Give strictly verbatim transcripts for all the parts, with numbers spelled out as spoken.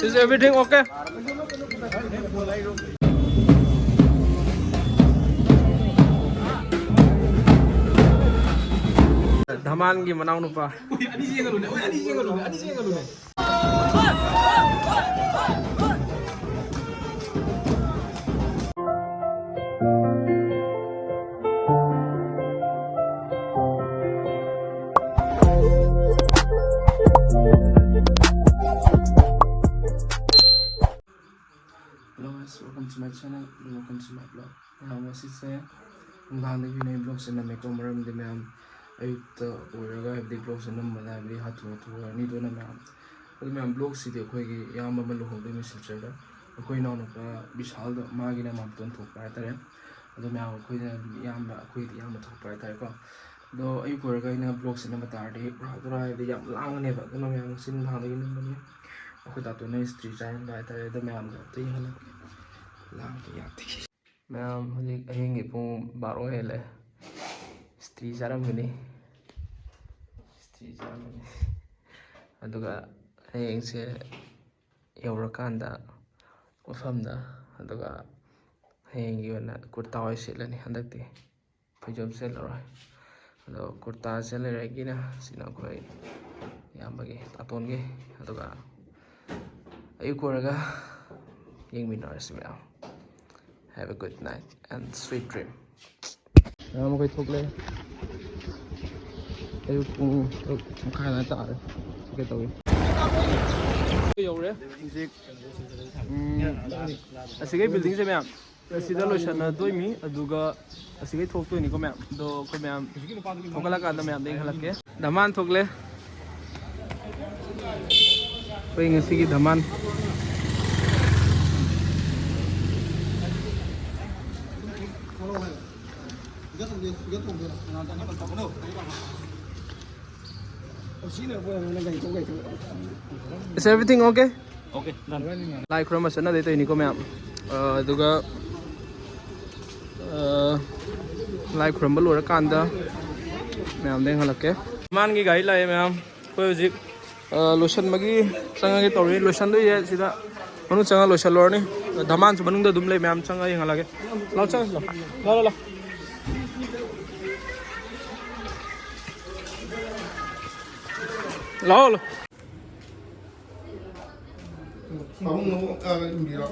Is everything okay? ꯙꯃꯥꯟꯒꯤ ꯃꯅꯥꯎꯅꯨꯄꯥ꯫ Hello guys, welcome to my channel, welcome to my vlog. ꯃꯌꯥꯝ, ꯉꯁꯤꯁꯦ ꯅꯨꯡꯗꯥꯡꯗꯒꯤ ꯑꯣꯏꯅ ꯑꯩ vlogꯁꯦ ꯅꯝꯃꯦꯀꯣ, ꯃꯔꯝꯗꯤ ꯃꯌꯥꯝ ꯑꯌꯨꯛꯇ ꯑꯣꯏꯔꯒ, ꯍꯥꯏꯕꯗꯤ vlogꯁꯦ ꯅꯝꯕꯗ ꯍꯥꯏꯕꯗꯤ ꯍꯥꯊꯨ ꯍꯥꯊꯨ ꯑꯣꯏꯔꯅꯤ꯫ ꯑꯗꯨꯅ ꯃꯌꯥꯝ, ꯑꯗꯨ ꯃꯌꯥꯝ, vlogꯁꯤꯗꯤ ꯑꯩꯈꯣꯏꯒꯤ ꯏꯌꯥꯝꯕ ꯑꯃ ꯂꯨꯍꯣꯡꯗꯣꯏꯅꯦ ꯁꯤꯜꯆꯔꯗ, ꯑꯩꯈꯣꯏ ꯏꯅꯥꯎꯅꯨꯄꯥ ꯕꯤꯁꯥꯜꯗꯣ, ꯃꯥꯒꯤꯅ ꯃꯥꯝꯇꯣꯟ ꯊꯣꯛꯄ ꯍꯥꯏꯇꯥꯔꯦ꯫ ꯑꯗꯣ ꯃꯌꯥꯝ, ꯑꯩꯈꯣꯏꯅ ꯏꯌꯥꯝꯕ, ꯑꯩꯈꯣꯏꯗꯤ ꯏꯌꯥꯝꯕ ꯊꯣꯛꯄ ꯍꯥꯏꯇꯥꯔꯦꯀꯣ꯫ ꯑꯗꯣ ꯑꯌꯨꯛ ꯑꯣꯏꯔꯒ ꯑꯩꯅ vlogꯁꯦ ꯅꯝꯕ ꯇꯥꯔꯗꯤ ꯍꯦꯛ ꯍꯥꯏꯕꯗꯤ ꯌꯥꯝ ꯂꯥꯡꯒꯅꯦꯕ꯫ ꯑꯗꯨꯅ ꯃꯌꯥꯝ, ꯉꯁꯤ ꯅꯨꯡꯗꯥꯡꯗꯒꯤ ꯅꯝꯕꯅꯤ꯫ ꯑꯩꯈꯣꯏ ꯗꯥꯇꯣꯟꯅ ꯏꯁꯇ꯭ꯔꯤ ꯆꯥꯔꯝꯕ ꯍꯥꯏꯇꯥꯔꯦ꯫ ꯑꯗꯣ ꯃꯌꯥꯝꯗꯣ ꯑꯝꯇ ꯌꯦꯡꯍꯜꯂꯛꯀꯦ꯫ ꯂꯥꯡꯕ ꯌꯥꯗꯦ꯫ ꯃꯌꯥꯝ, ꯍꯧꯖꯤꯛ ꯑꯍꯤꯡꯒꯤ ꯄꯨꯡ ꯕꯥꯔꯣ ꯍꯦꯜꯂꯦ꯫ ꯏꯁꯇ꯭ꯔꯤ ꯆꯥꯔꯝꯒꯅꯤ꯫ ꯏꯁꯇ꯭ꯔꯤ ꯆꯥꯔꯝꯒꯅꯤ꯫ ꯑꯗꯨꯒ ꯍꯌꯦꯡꯁꯦ ꯌꯧꯔꯀꯥꯟꯗ ꯃꯐꯝꯗ, ꯑꯗꯨꯒ ꯍꯌꯦꯡꯒꯤ ꯑꯣꯏꯅ ꯀꯨꯔꯇꯥ ꯑꯣꯏꯅ ꯁꯦꯠꯂꯅꯤ ꯍꯟꯗꯛꯇꯤ꯫ ꯐꯩꯖꯣꯝ ꯁꯦꯠꯂꯔꯣꯏ꯫ ꯑꯗꯣ ꯀꯨꯔꯇꯥ ꯁꯦꯠꯂꯔꯣꯏꯒꯤꯅ ꯁꯤꯅ ꯑꯩꯈꯣꯏ ꯏꯌꯥꯝꯕꯒꯤ, ꯇꯥꯇꯣꯟꯒꯤ꯫ ꯑꯗꯨꯒ ꯑꯌꯨꯛ ꯑꯣꯏꯔꯒ ꯌꯦꯡꯃꯤꯟꯅꯔꯁꯤ ꯃꯌꯥꯝ꯫ Have a good night and sweet dream꯫ ꯃꯌꯥꯝ, ꯑꯩꯈꯣꯏ ꯊꯣꯛꯂꯦ꯫ ꯑꯌꯨꯛ ꯄꯨꯡ ꯇꯔꯨꯛ ꯃꯈꯥꯏ ꯑꯗꯨꯃꯥꯏꯅ ꯇꯥꯔꯦ꯫ ꯆꯠꯀꯦ ꯇꯧꯏ꯫ ꯌꯧꯔꯦ ꯍꯧꯖꯤꯛ꯫ ꯎꯝ, ꯑꯁꯤꯒꯤ buildingꯁꯦ ꯃꯌꯥꯝ꯫ ꯑꯁꯤꯗ ꯂꯣꯏꯁꯟꯅꯗꯣꯏꯅꯤ, ꯑꯗꯨꯒ ꯑꯁꯤꯒꯩ ꯊꯣꯛꯇꯣꯏꯅꯤꯀꯣ ꯃꯌꯥꯝ꯫ ꯑꯗꯣ ꯑꯩꯈꯣꯏ ꯃꯌꯥꯝ ꯊꯣꯛꯒꯠꯂꯀꯥꯟꯗ ꯃꯌꯥꯝꯗ ꯌꯦꯡꯍꯜꯂꯛꯀꯦ꯫ ꯙꯃꯥꯟ ꯊꯣꯛꯂꯦ꯫ ꯑꯩꯈꯣꯏ ꯉꯁꯤꯒꯤ ꯙꯃꯥꯟ꯫ Is everything okay? Okay, done. ꯂꯥꯏ ꯈꯨꯔꯨꯝꯕ ꯆꯠꯅꯗꯣꯏ ꯇꯧꯔꯤꯅꯤꯀꯣ ꯃꯌꯥꯝ꯫ ꯑ, ꯑꯗꯨꯒ, ꯑ, ꯂꯥꯏ ꯈꯨꯔꯨꯝꯕ ꯂꯣꯏꯔꯀꯥꯟꯗ ꯃꯌꯥꯝꯗ ꯌꯦꯡꯍꯜꯂꯛꯀꯦ꯫ ꯙꯃꯥꯟꯒꯤ ꯒꯥꯔꯤ ꯂꯥꯛꯑꯦ ꯃꯌꯥꯝ꯫ ꯑꯩꯈꯣꯏ ꯍꯧꯖꯤꯛ, ꯑ, ꯂꯣꯏꯁꯟꯕꯒꯤ ꯆꯪꯉꯒꯦ ꯇꯧꯔꯤ꯫ ꯂꯣꯏꯁꯟꯗꯣꯏꯁꯦ ꯁꯤꯗ ꯃꯅꯨꯡ ꯆꯪꯉ ꯂꯣꯏꯁꯜꯂꯨꯔꯅꯤ꯫ ꯙꯃꯥꯟꯁꯨ ꯃꯅꯨꯡꯗ ꯑꯗꯨꯝ ꯂꯩ ꯃꯌꯥꯝ, ꯆꯪꯉ ꯌꯦꯡꯍꯜꯂꯒꯦ꯫ ꯂꯥꯛꯑꯣ, ꯆꯪꯉꯁꯤ ꯂꯥꯛꯑꯣ꯫ ꯂꯥꯛꯑꯣ, ꯂꯥꯛꯑꯣ, ꯂꯥꯛꯑꯣ꯫ ꯂꯥꯛꯑꯣ, ꯂꯥꯛꯑꯣ꯫ ꯄꯥꯕꯨꯡ ꯑꯃꯨꯛ, ꯑ, ꯏꯟꯕꯤꯔꯣ꯫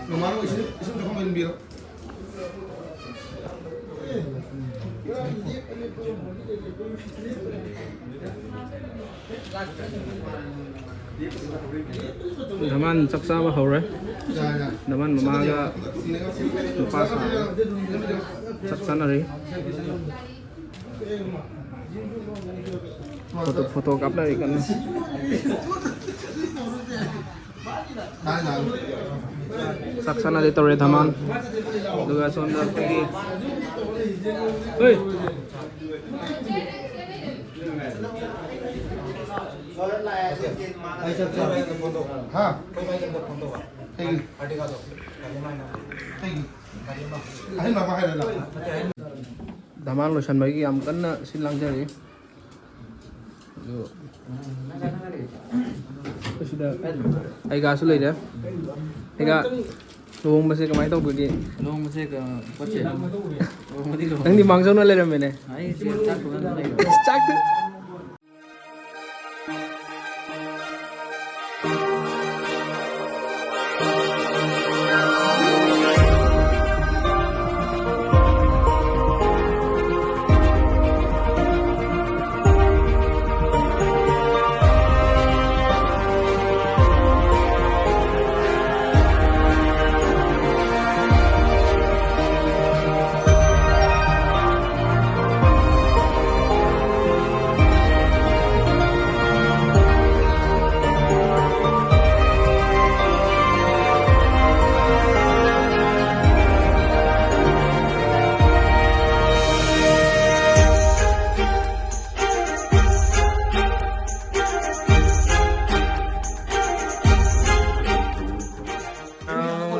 ꯃꯃꯥꯅ ꯏꯁꯤꯡ, ꯏꯁꯤꯡ ꯊꯛꯐꯝ ꯏꯟꯕꯤꯔꯣ꯫ ꯙꯃꯥꯟ ꯆꯥꯛ ꯆꯥꯕ ꯍꯧꯔꯦ꯫ ꯌꯥ, ꯌꯥ꯫ ꯙꯃꯥꯟ ꯃꯃꯥꯒ ꯃꯄꯥ ꯁꯥ ꯆꯥꯛ ꯆꯥꯅꯔꯤ꯫ ꯐꯣꯇꯣ, ꯐꯣꯇꯣ ꯀꯥꯞꯅꯔꯤ ꯀꯟꯅ꯫ ꯆꯥꯛ ꯆꯥꯅꯗꯦ ꯇꯧꯔꯦ ꯙꯃꯥꯟ꯫ ꯑꯗꯨꯒ ꯁꯣꯝꯗ ꯑꯩꯈꯣꯏꯒꯤ, ꯍꯣꯏ꯫ ꯍꯥ? ꯀꯩꯒꯤ? ꯀꯩꯒꯤ? ꯑꯍꯟ ꯑꯃ ꯍꯥꯏꯔ ꯂꯥꯛꯑꯣ꯫ ꯙꯃꯥꯟ ꯂꯣꯏꯁꯟꯕꯒꯤ ꯌꯥꯝ ꯀꯟꯅ ꯁꯤꯜ ꯂꯥꯡꯖꯔꯤ꯫ ꯑꯗꯨ ꯑꯩꯈꯣꯏ ꯁꯤꯗ ꯑꯩꯒꯥꯁꯨ ꯂꯩꯔꯦ꯫ ꯑꯩꯒꯥ, ꯂꯨꯍꯣꯡꯕꯁꯦ ꯀꯃꯥꯏꯅ ꯇꯧꯕꯒꯦ? ꯂꯨꯍꯣꯡꯕꯁꯦ ꯀ-, ꯐꯠꯇꯦ꯫ ꯂꯨꯍꯣꯡꯕꯗꯤ ꯂꯨꯍꯣꯡ-, ꯅꯪꯗꯤ ꯃꯥꯡꯖꯧꯅ ꯂꯩꯔꯝꯃꯦꯅꯦ꯫ ꯑꯩꯁꯦ ꯆꯥꯛ ꯊꯣꯡꯉꯒ ꯂꯩꯕ꯫ ꯆꯥꯛ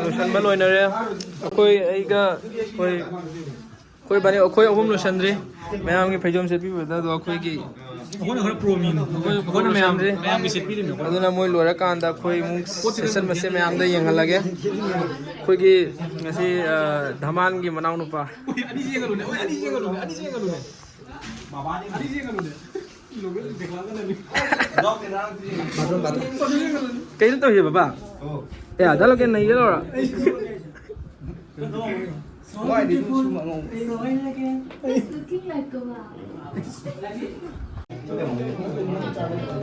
ꯂꯣꯏꯁꯟꯕ ꯂꯣꯏꯅꯔꯦ꯫ ꯑꯩꯈꯣꯏ, ꯑꯩꯒ ꯑꯩꯈꯣꯏ, ꯑꯩꯈꯣꯏ ꯕꯥꯅꯤ, ꯑꯩꯈꯣꯏ ꯑꯍꯨꯝ ꯂꯣꯏꯁꯟꯗ꯭ꯔꯤ꯫ ꯃꯌꯥꯝꯒꯤ ꯐꯩꯖꯣꯝ ꯁꯦꯠꯄꯤꯕꯗ ꯑꯗꯣ ꯑꯩꯈꯣꯏꯒꯤ ꯑꯩꯈꯣꯏꯅ ꯈꯔ ꯄ꯭ꯔꯣꯃꯤꯅꯤ꯫ ꯑꯩꯈꯣꯏ, ꯑꯩꯈꯣꯏꯅ ꯃꯌꯥꯝ, ꯂꯣꯏꯁꯟꯗ꯭ꯔꯤ꯫ ꯃꯌꯥꯝꯒꯤ ꯁꯦꯠꯄꯤꯔꯤꯅꯦ ꯑꯩꯈꯣꯏꯅ꯫ ꯑꯗꯨꯅ ꯃꯣꯏ ꯂꯣꯏꯔꯀꯥꯟꯗ ꯑꯩꯈꯣꯏ ꯑꯃꯨꯛ ꯁꯦꯁꯟ ꯃꯆꯦꯠ ꯃꯌꯥꯝꯗ ꯌꯦꯡꯍꯜꯂꯒꯦ꯫ ꯑꯩꯈꯣꯏꯒꯤ ꯉꯁꯤ, ꯑ, ꯙꯃꯥꯟꯒꯤ ꯃꯅꯥꯎꯅꯨꯄꯥ꯫ ꯑꯅꯤ ꯆꯦꯟꯒꯅꯨꯅꯦ, ꯑꯣꯏ, ꯑꯅꯤ ꯆꯦꯟꯒꯅꯨꯅꯦ, ꯑꯅꯤ ꯆꯦꯟꯒꯅꯨꯅꯦ꯫ ꯃꯕꯥꯅꯤ ꯑꯅꯤ ꯆꯦꯟꯒꯅꯨꯅꯦ꯫ ꯀꯩꯅꯣ ꯇꯧꯁꯦ ꯕꯕꯥ? ꯑꯦ, ꯑꯗ ꯂꯧꯒꯦ, ꯅꯩꯒꯦ ꯂꯧꯔ?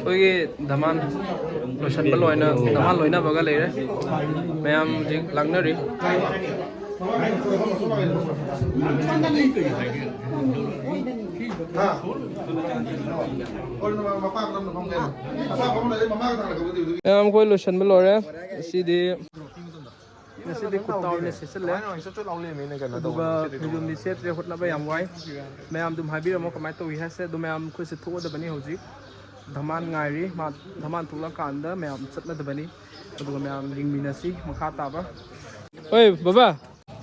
ꯑꯩꯈꯣꯏꯒꯤ ꯙꯃꯥꯟ ꯂꯣꯏꯁꯟꯕ ꯂꯣꯏꯅ, ꯙꯃꯥꯟ ꯂꯣꯏꯅꯕꯒ ꯂꯩꯔꯦ꯫ ꯃꯌꯥꯝ ꯍꯧꯖꯤꯛ ꯂꯥꯡꯅꯔꯤ꯫ ꯃꯌꯥꯝ ꯑꯩꯈꯣꯏ ꯂꯣꯏꯁꯟꯕ ꯂꯣꯏꯔꯦ꯫ ꯁꯤꯗꯤ ꯉꯁꯤꯗꯤ ꯀꯨꯔꯇꯥ ꯑꯣꯏꯅ ꯁꯦꯠꯆꯜꯂꯦ꯫ ꯑꯗꯨꯒ ꯐꯩꯖꯣꯝꯗꯤ ꯁꯦꯠꯇ꯭ꯔꯦ, ꯍꯣꯠꯅꯕ ꯌꯥꯝ ꯋꯥꯏ꯫ ꯃꯌꯥꯝ ꯑꯗꯨꯝ ꯍꯥꯏꯕꯤꯔꯝꯃꯣ ꯀꯃꯥꯏꯅ ꯇꯧꯏ ꯍꯥꯏꯁꯦ꯫ ꯑꯗꯣ ꯃꯌꯥꯝ ꯑꯩꯈꯣꯏꯁꯦ ꯊꯣꯛꯑꯗꯕꯅꯤ ꯍꯧꯖꯤꯛ꯫ ꯙꯃꯥꯟ ꯉꯥꯏꯔꯤ꯫ ꯃꯥ ꯙꯃꯥꯟ ꯊꯣꯛꯂꯛꯑꯀꯥꯟꯗ ꯃꯌꯥꯝ ꯆꯠꯅꯗꯕꯅꯤ꯫ ꯑꯗꯨꯒ ꯃꯌꯥꯝ ꯌꯦꯡꯃꯤꯟꯅꯁꯤ ꯃꯈꯥ ꯇꯥꯕ꯫ ꯍꯣꯏ ꯕꯕꯥ,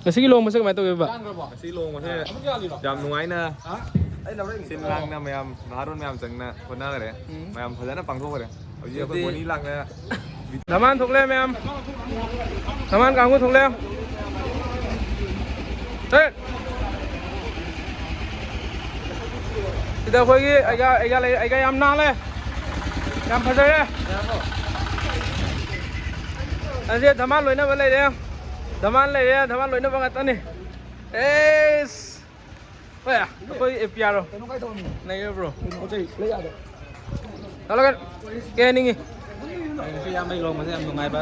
ꯉꯁꯤꯒꯤ ꯂꯨꯍꯣꯡꯕꯁꯦ ꯀꯃꯥꯏꯅ ꯇꯧꯒꯦ ꯕꯕꯥ? ꯉꯁꯤ ꯂꯨꯍꯣꯡꯕꯁꯦ ꯌꯥꯝ ꯅꯨꯡꯉꯥꯏꯅ, ꯁꯤꯟ ꯂꯥꯡꯅ ꯃꯌꯥꯝ ꯅꯍꯥꯔꯣꯜ ꯃꯌꯥꯝ ꯆꯪꯅ ꯍꯣꯠꯅꯈ꯭ꯔꯦ꯫ ꯎꯝ꯫ ꯃꯌꯥꯝ ꯐꯖꯅ ꯄꯥꯡꯊꯣꯛꯈ꯭ꯔꯦ꯫ ꯍꯧꯖꯤꯛ ꯑꯩꯈꯣꯏ ꯑꯗꯨꯗꯤ ꯕꯣꯅꯤ ꯂꯥꯛꯅ ꯙꯃꯥꯟ ꯊꯣꯛꯂꯦ ꯃꯌꯥꯝ꯫ ꯙꯃꯥꯟ ꯀꯥꯡꯕꯨ ꯊꯣꯛꯂꯦ꯫ ꯍꯦ! ꯁꯤꯗ ꯑꯩꯈꯣꯏꯒꯤ ꯑꯩꯒꯥ, ꯑꯩꯒꯥ ꯂꯩ, ꯑꯩꯒꯥ ꯌꯥꯝ ꯅꯥꯜꯂꯦ꯫ ꯌꯥꯝ ꯐꯖꯔꯦ꯫ ꯑꯁꯤ ꯙꯃꯥꯟ ꯂꯣꯏꯅꯕ ꯂꯩꯔꯦ꯫ ꯙꯃꯥꯟ ꯂꯩꯔꯦ, ꯙꯃꯥꯟ ꯂꯣꯏꯅꯕ ꯉꯥꯛꯇꯅꯤ꯫ ꯑꯦꯁ! ꯍꯣꯏ, ꯑꯩꯈꯣꯏ ꯑꯦ ꯄꯤ ꯑꯥꯔ ꯑꯣ꯫ ꯀꯩꯅꯣ ꯀꯥꯏ ꯇꯧꯔꯝꯃꯤꯅꯣ? ꯅꯩꯔꯕ꯭ꯔꯣ? ꯀꯩꯅꯣ ꯄꯣꯠ ꯆꯩ ꯂꯩ ꯌꯥꯗꯦ꯫ ꯍꯜꯂꯣ, ꯀꯩ ꯍꯥꯏꯅꯤꯡꯉꯤ? ꯉꯁꯤ ꯏꯌꯥꯝꯕꯒꯤ ꯂꯨꯍꯣꯡꯕꯁꯦ ꯌꯥꯝ ꯅꯨꯡꯉꯥꯏꯕ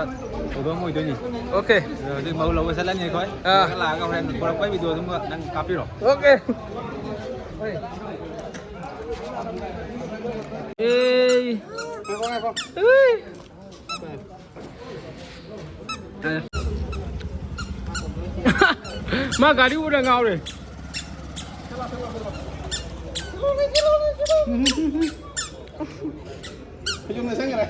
ꯊꯧꯗꯣꯛ ꯑꯃ ꯑꯣꯏꯗꯣꯏꯅꯤ꯫ ꯑꯣꯀꯦ꯫ ꯑꯗꯣ ꯍꯧꯖꯤꯛ ꯃꯧ ꯂꯧꯕ ꯆꯠꯂꯅꯤ ꯑꯩꯈꯣꯏ꯫ ꯑꯥ꯫ ꯑꯗꯨꯒ ꯂꯥꯛꯑꯒ ꯍꯣꯔꯦꯟ ꯊꯣꯔꯛꯄꯒꯤ ꯚꯤꯗꯤꯑꯣ ꯑꯗꯨꯝ ꯅꯪ ꯀꯥꯞꯄꯤꯔꯣ꯫ ꯑꯣꯀꯦ꯫ ꯑꯦ꯫ ꯉꯥꯏꯈꯣ, ꯉꯥꯏꯈꯣ꯫ ꯎꯏ꯫ ꯃꯥ ꯒꯥꯔꯤ ꯎꯔ ꯉꯥꯎꯔꯦ꯫ ꯐꯩꯖꯣꯝ ꯂꯩꯁꯟꯈ꯭ꯔꯦ꯫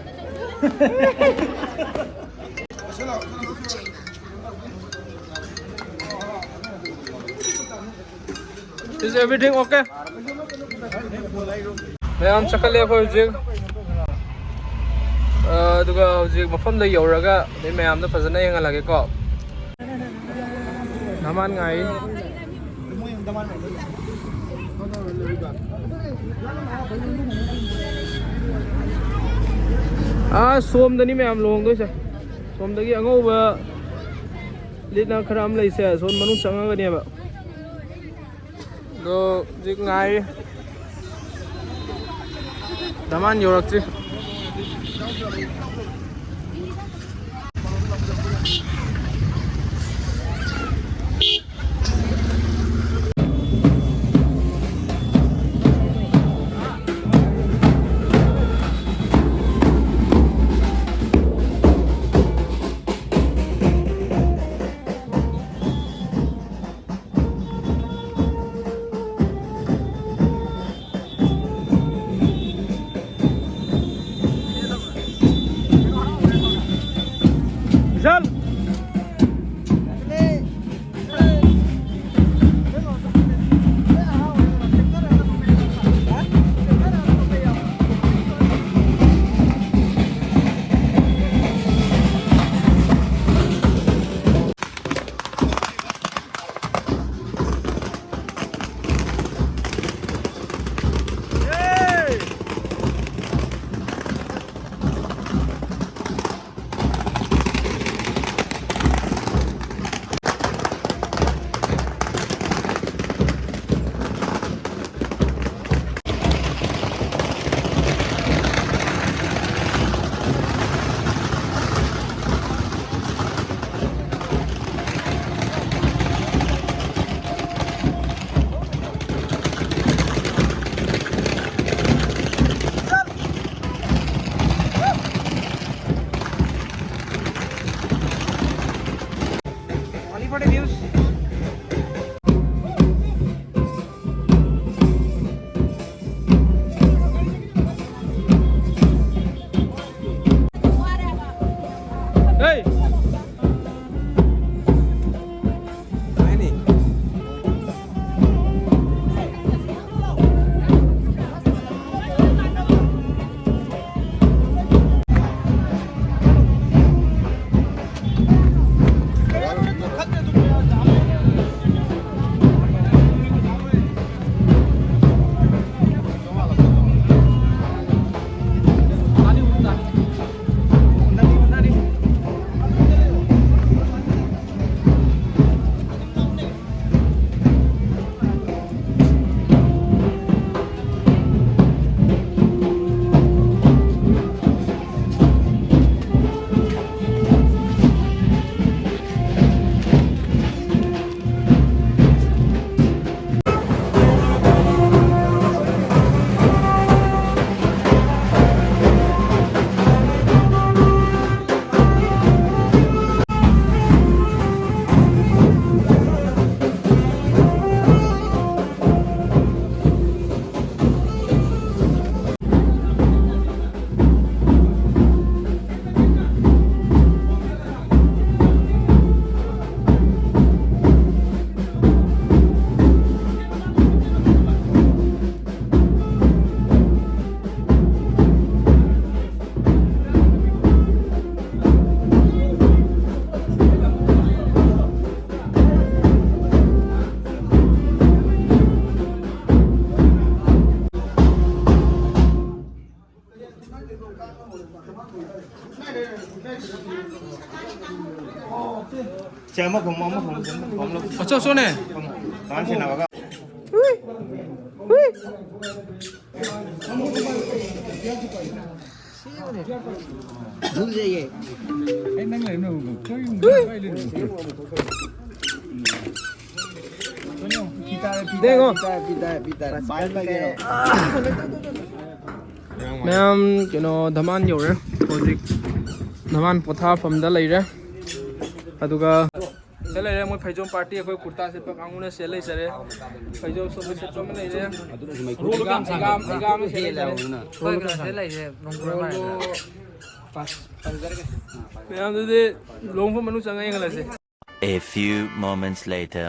Is everything okay? ꯃꯌꯥꯝ ꯆꯠꯈꯠꯂꯦ ꯑꯩꯈꯣꯏ ꯍꯧꯖꯤꯛ꯫ ꯑ, ꯑꯗꯨꯒ ꯍꯧꯖꯤꯛ ꯃꯐꯝꯗ ꯌꯧꯔꯒ ꯑꯗꯩ ꯃꯌꯥꯝꯗ ꯐꯖꯅ ꯌꯦꯡꯍꯜꯂꯒꯦꯀꯣ꯫ ꯅꯃꯥꯟ ꯉꯥꯏ꯫ ꯑꯥ, ꯁꯣꯝꯗꯅꯤ ꯃꯌꯥꯝ ꯂꯨꯍꯣꯡꯗꯣꯏꯁꯦ꯫ ꯁꯣꯝꯗꯒꯤ ꯑꯉꯧꯕ ꯂꯤꯠꯅ ꯈꯔ ꯑꯃ ꯂꯩꯁꯦ, ꯁꯣꯝ ꯃꯅꯨꯡ ꯆꯪꯉꯒꯅꯦꯕ꯫ ꯑꯗꯣ ꯍꯧꯖꯤꯛ ꯉꯥꯏꯔꯤ꯫ ꯗꯃꯥꯟ ꯌꯧꯔꯛꯇ꯭ꯔꯤ꯫ ꯕꯤꯁꯥꯜ! Only for the views. Hey! Tiny. ꯆꯦ, ꯑꯃ ꯐꯝꯃꯣ, ꯑꯃ ꯐꯝꯃꯣ, ꯆꯦ, ꯑꯃ ꯐꯝꯃꯣ꯫ ꯑꯆꯧ, ꯑꯆꯧꯅꯦ꯫ ꯐꯝꯃꯣ꯫ ꯀꯃꯥꯏꯅ ꯁꯦꯟꯅꯕꯒ? ꯂꯨꯖꯩꯌꯦ꯫ ꯑꯩ ꯅꯪ ꯂꯩꯔꯝꯃꯦ꯫ ꯌꯦꯡꯉꯣ꯫ ꯃꯌꯥꯝ ꯀꯩꯅꯣ ꯙꯃꯥꯟ ꯌꯧꯔꯦ ꯍꯧꯖꯤꯛ꯫ ꯙꯃꯥꯟ ꯄꯣꯊꯥꯐꯝꯗ ꯂꯩꯔꯦ꯫ ꯑꯗꯨꯒ ꯁꯤꯗ ꯂꯩꯔꯦ ꯃꯣꯏ ꯐꯩꯖꯣꯝ ꯄꯥꯔꯇꯤ, ꯑꯩꯈꯣꯏ ꯀꯨꯔꯇꯥ ꯁꯦꯠꯄ ꯀꯥꯡꯕꯨꯅ ꯁꯤꯗ ꯂꯩꯖꯔꯦ꯫ ꯐꯩꯖꯣꯝ ꯁꯣꯝꯗ ꯁꯦꯠꯄ ꯑꯃ ꯂꯩꯔꯦ꯫ ꯏꯒꯥ-, ꯏꯒꯥ-, ꯏꯒꯥ ꯑꯃ ꯁꯤꯗ ꯂꯩꯖꯔꯦ꯫ ꯑꯩꯈꯣꯏ ꯀꯩꯅꯣ ꯁꯤꯗ ꯂꯩꯔꯦ, ꯔꯣꯡ ꯄ꯭ꯔꯣ ꯍꯥꯏꯔꯦ꯫ ꯃꯌꯥꯝꯗꯨꯗꯤ ꯂꯨꯍꯣꯡꯐꯝ ꯃꯅꯨꯡ ꯆꯪꯉ ꯌꯦꯡꯍꯜꯂꯁꯦ꯫ A few moments later.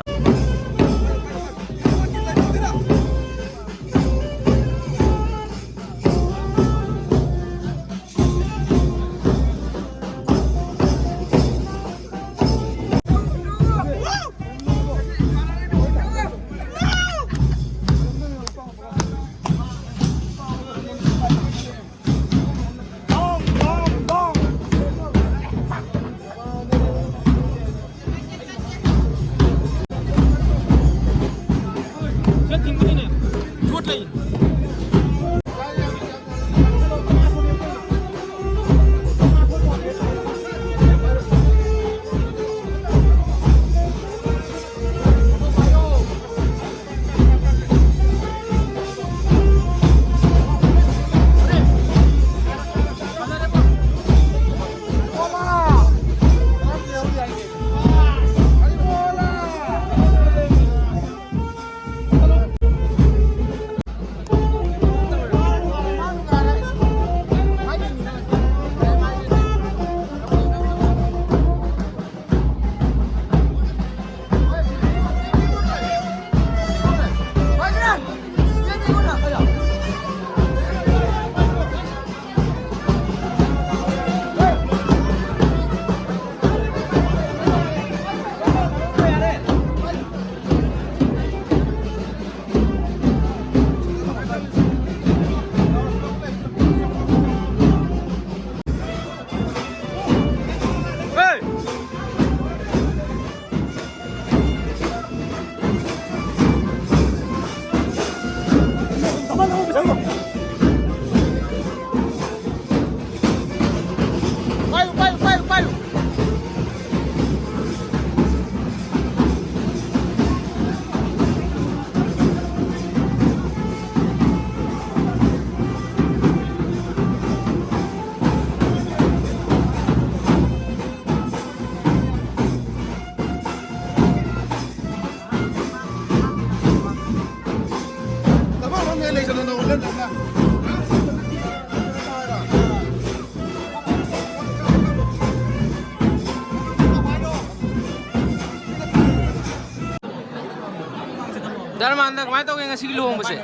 ꯙꯔꯃꯥꯟꯗ, ꯀꯃꯥꯏꯅ ꯇꯧꯒꯦ ꯉꯁꯤꯒꯤ ꯂꯨꯍꯣꯡꯕꯁꯦ?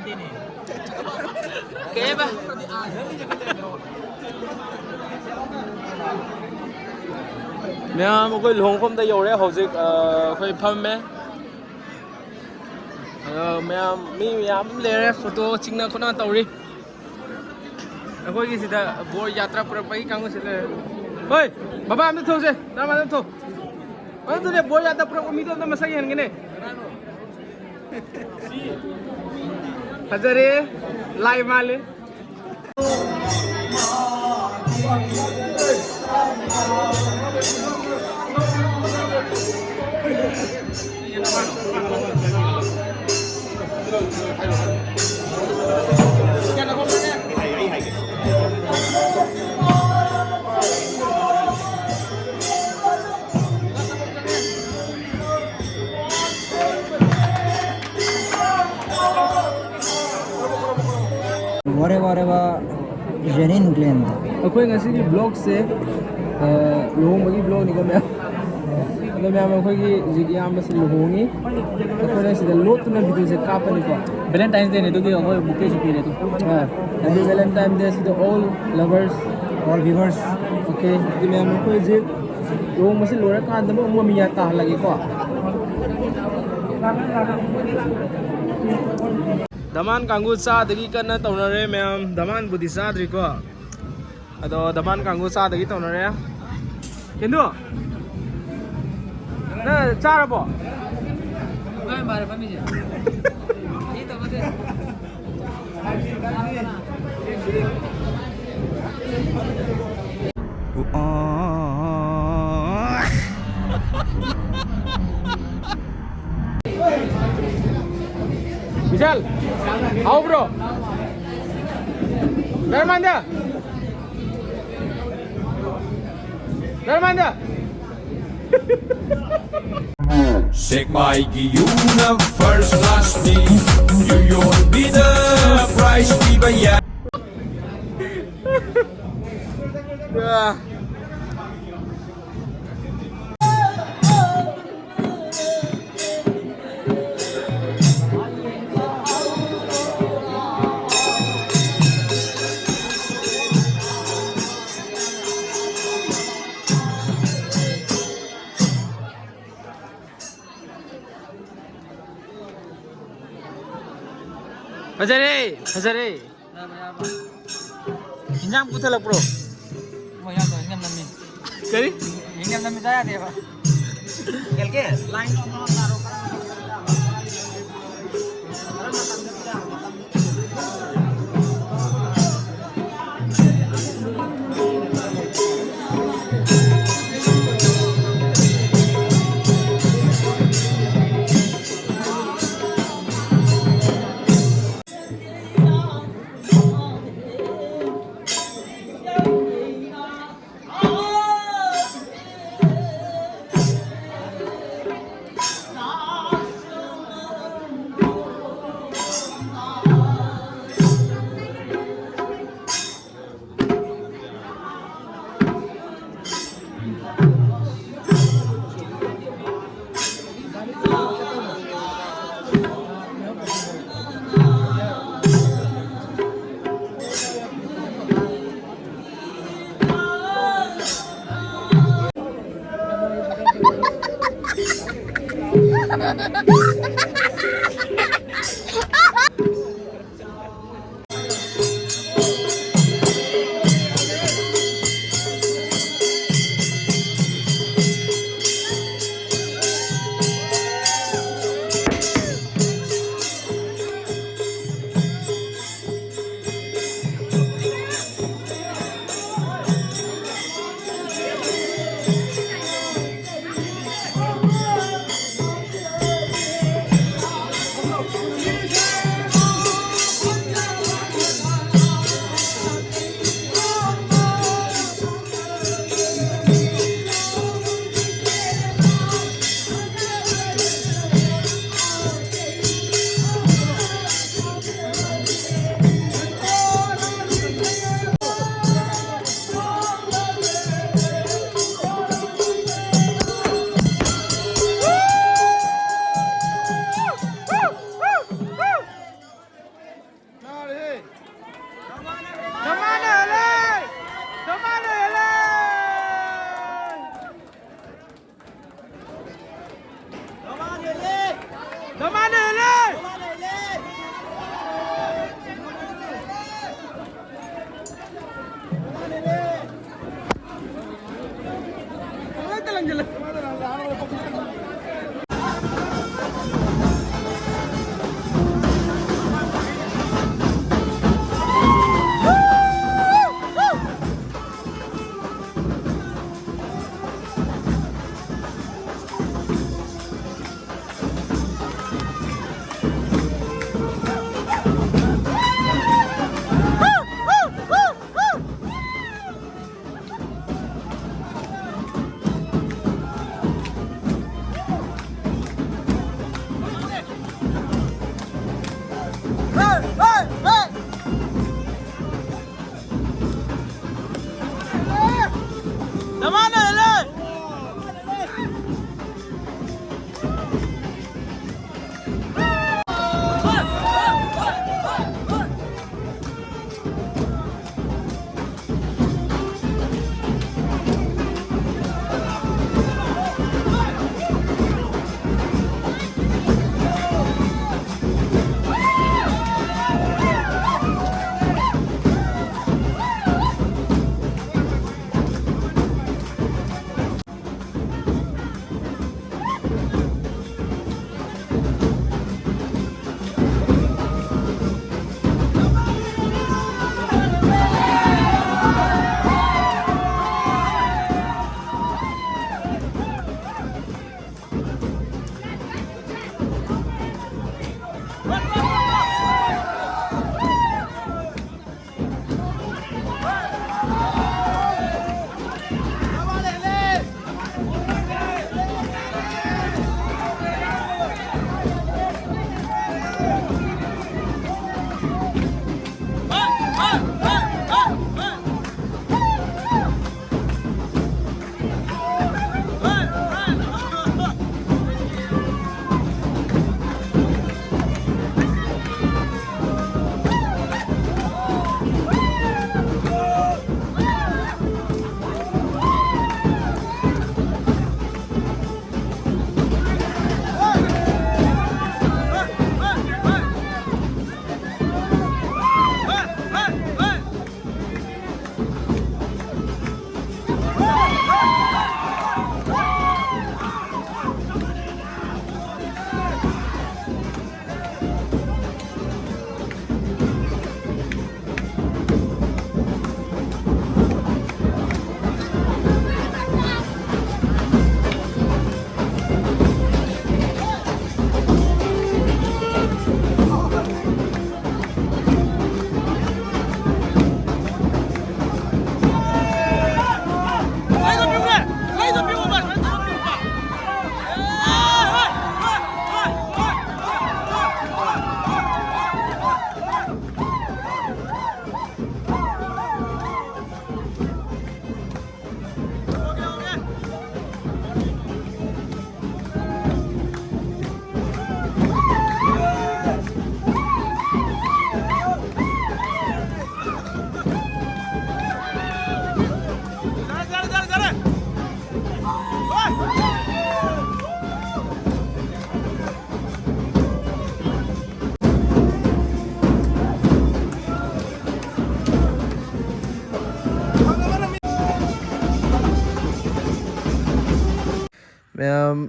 ꯀꯩꯕ? ꯃꯌꯥꯝ ꯑꯩꯈꯣꯏ ꯂꯨꯍꯣꯡꯐꯝꯗ ꯌꯧꯔꯦ ꯍꯧꯖꯤꯛ꯫ ꯑ, ꯑꯩꯈꯣꯏ ꯐꯝꯃꯦ꯫ ꯑꯗꯣ ꯃꯌꯥꯝ, ꯃꯤ ꯃꯌꯥꯝ ꯂꯩꯔꯦ, ꯐꯣꯇꯣ ꯆꯤꯡꯅ ꯈꯣꯠꯅ ꯇꯧꯔꯤ꯫ ꯑꯩꯈꯣꯏꯒꯤ ꯁꯤꯗ ꯕꯣꯔ ꯌꯥꯇ꯭ꯔꯥ ꯄꯨꯔꯛꯄꯒꯤ ꯀꯥꯡꯕꯨꯁꯤ ꯂꯩꯔꯦ꯫ ꯍꯣꯏ, ꯕꯕꯥ ꯑꯝꯇ ꯊꯣꯛꯁꯦ, ꯙꯔꯃꯥꯟꯗ ꯊꯣꯛ꯫ ꯑꯗꯨꯅꯦ, ꯕꯣꯔ ꯌꯥꯇ꯭ꯔꯥ ꯄꯨꯔꯛꯄ ꯃꯤꯗꯣ ꯑꯝꯇ ꯃꯁꯛ ꯌꯦꯡꯍꯟꯒꯦꯅꯦ꯫ ꯐꯖꯔꯦ, ꯂꯥꯏ ꯃꯥꯜꯂꯦ꯫ ꯋꯥꯔꯦ, ꯋꯥꯔꯦ, ꯋꯥ, ꯖꯦꯅꯤꯟ ꯒ꯭ꯂꯦꯟ꯫ ꯑꯩꯈꯣꯏ ꯉꯁꯤꯒꯤ ꯕ꯭ꯂꯣꯒꯁꯦ, ꯑ, ꯂꯨꯍꯣꯡꯕꯒꯤ ꯕ꯭ꯂꯣꯒꯅꯤꯀꯣ ꯃꯌꯥꯝ꯫ ꯑꯗꯣ ꯃꯌꯥꯝ, ꯑꯩꯈꯣꯏꯒꯤ ꯍꯧꯖꯤꯛ ꯏꯌꯥꯝꯕꯁꯤ ꯂꯨꯍꯣꯡꯉꯤ꯫ ꯑꯩꯈꯣꯏꯅ ꯁꯤꯗ ꯂꯣꯠꯇꯨꯅ ꯚꯤꯗꯤꯑꯣꯁꯦ ꯀꯥꯞꯄꯅꯤꯀꯣ꯫ ꯚꯦꯂꯦꯟꯇꯥꯏꯟꯁ ꯗꯦꯅꯦ, ꯑꯗꯨꯒꯤ ꯑꯩꯈꯣꯏ ꯕꯨꯀꯦꯁꯨ ꯄꯤꯔꯦ ꯑꯗꯨꯝ꯫ ꯑ, Happy Valentine's Day to the all lovers, all viewers. Okay, ꯑꯗꯨꯗꯤ ꯃꯌꯥꯝ, ꯑꯩꯈꯣꯏ ꯍꯧꯖꯤꯛ ꯂꯨꯍꯣꯡꯕꯁꯤ ꯂꯣꯏꯔꯀꯥꯟꯗ ꯑꯃꯨꯛ ꯃꯃꯤꯌꯥ ꯇꯥꯍꯜꯂꯒꯦꯀꯣ꯫ ꯗꯃꯥꯟ ꯀꯥꯡꯕꯨ ꯆꯥꯗꯒꯤ ꯀꯟꯅ ꯇꯧꯅꯔꯦ ꯃꯌꯥꯝ꯫ ꯗꯃꯥꯟꯕꯨꯗꯤ ꯆꯥꯗ꯭ꯔꯤꯀꯣ, ꯑꯗꯣ ꯗꯃꯥꯟ ꯀꯥꯡꯕꯨ ꯆꯥꯗꯒꯤ ꯇꯧꯅꯔꯦ꯫ ꯀꯦꯟꯗꯨ, ꯅꯪ ꯆꯥꯔꯕꯣ? ꯃꯥꯅꯦ, ꯃꯥꯅꯦ, ꯐꯝꯃꯤꯁꯦ꯫ ꯁꯤ ꯇꯧꯅꯗꯦ꯫ ꯕꯤꯁꯥꯜ, ꯍꯥꯎꯕ꯭ꯔꯣ? ꯗꯔꯃꯥꯟꯗ, ꯗꯔꯃꯥꯟꯗ꯫ ꯁꯦꯛꯃꯥꯏꯒꯤ ꯌꯨꯅ first class ꯅꯤ, ꯌꯨ ꯌꯣꯟꯕꯤꯗ prize ꯄꯤꯕ ꯌꯥꯏ꯫ ꯐꯖꯔꯦ, ꯐꯖꯔꯦ꯫ ꯏꯟꯖꯥꯡ ꯄꯨꯊꯜꯂꯛꯄ꯭ꯔꯣ? ꯃꯣꯏ ꯏꯟꯖꯥꯡꯗꯣ ꯍꯤꯡꯅꯝ ꯅꯝꯃꯤ꯫ ꯀꯔꯤ? ꯍꯤꯡꯅꯝ ꯅꯝꯃꯤ ꯆꯥ ꯌꯥꯗꯦꯕ꯫ ꯀꯦꯜꯀꯦ? ꯂꯥꯏꯟ ꯑꯃ ꯇꯥꯔꯣ꯫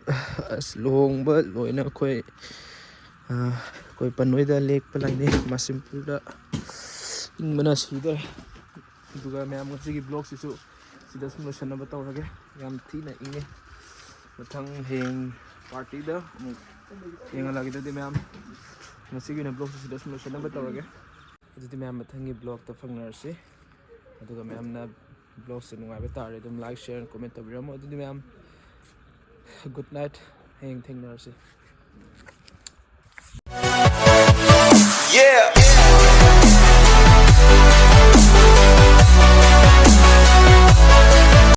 ꯑꯁ, ꯂꯨꯍꯣꯡꯕ ꯂꯣꯏꯅ ꯑꯩꯈꯣꯏ, ꯑ, ꯑꯩꯈꯣꯏ ꯄꯟꯣꯏꯗ ꯂꯦꯛꯄ ꯂꯥꯛꯏꯅꯦ, ꯃꯥꯁꯤꯝꯄꯨꯔꯗ꯫ ꯏꯪꯕꯅ ꯁꯤꯗꯣꯔꯦ꯫ ꯑꯗꯨꯒ ꯃꯌꯥꯝ, ꯉꯁꯤꯒꯤ ꯕ꯭ꯂꯣꯒꯁꯤꯁꯨ ꯁꯤꯗ ꯁꯨꯝ ꯂꯣꯏꯁꯟꯅꯕ ꯇꯧꯔꯒꯦ꯫ ꯌꯥꯝ ꯊꯤꯅ ꯏꯪꯉꯦ꯫ ꯃꯊꯪ ꯍꯌꯦꯡ ꯄꯥꯔꯇꯤꯗ ꯑꯃꯨꯛ ꯊꯦꯡꯅꯍꯜꯂꯛꯑꯒꯦ꯫ ꯑꯗꯨꯗꯤ ꯃꯌꯥꯝ, ꯉꯁꯤꯒꯤ ꯑꯣꯏꯅ ꯕ꯭ꯂꯣꯒꯁꯤ ꯁꯤꯗ ꯁꯨꯝ ꯂꯣꯏꯁꯤꯟꯅꯕ ꯇꯧꯔꯒꯦ꯫ ꯑꯗꯨꯗꯤ ꯃꯌꯥꯝ, ꯃꯊꯪꯒꯤ ꯕ꯭ꯂꯣꯒꯇ ꯐꯪꯅꯔꯁꯤ꯫ ꯑꯗꯨꯒ ꯃꯌꯥꯝꯅ ꯕ꯭ꯂꯣꯒꯁꯦ ꯅꯨꯡꯉꯥꯏꯕ ꯇꯥꯔꯗꯤ ꯑꯗꯨꯝ like, share, comment ꯇꯧꯕꯤꯔꯝꯃꯣ꯫ ꯑꯗꯨꯗꯤ ꯃꯌꯥꯝ, good night, ꯍꯌꯦꯡ ꯊꯦꯡꯅꯔꯁꯤ꯫ Yeah,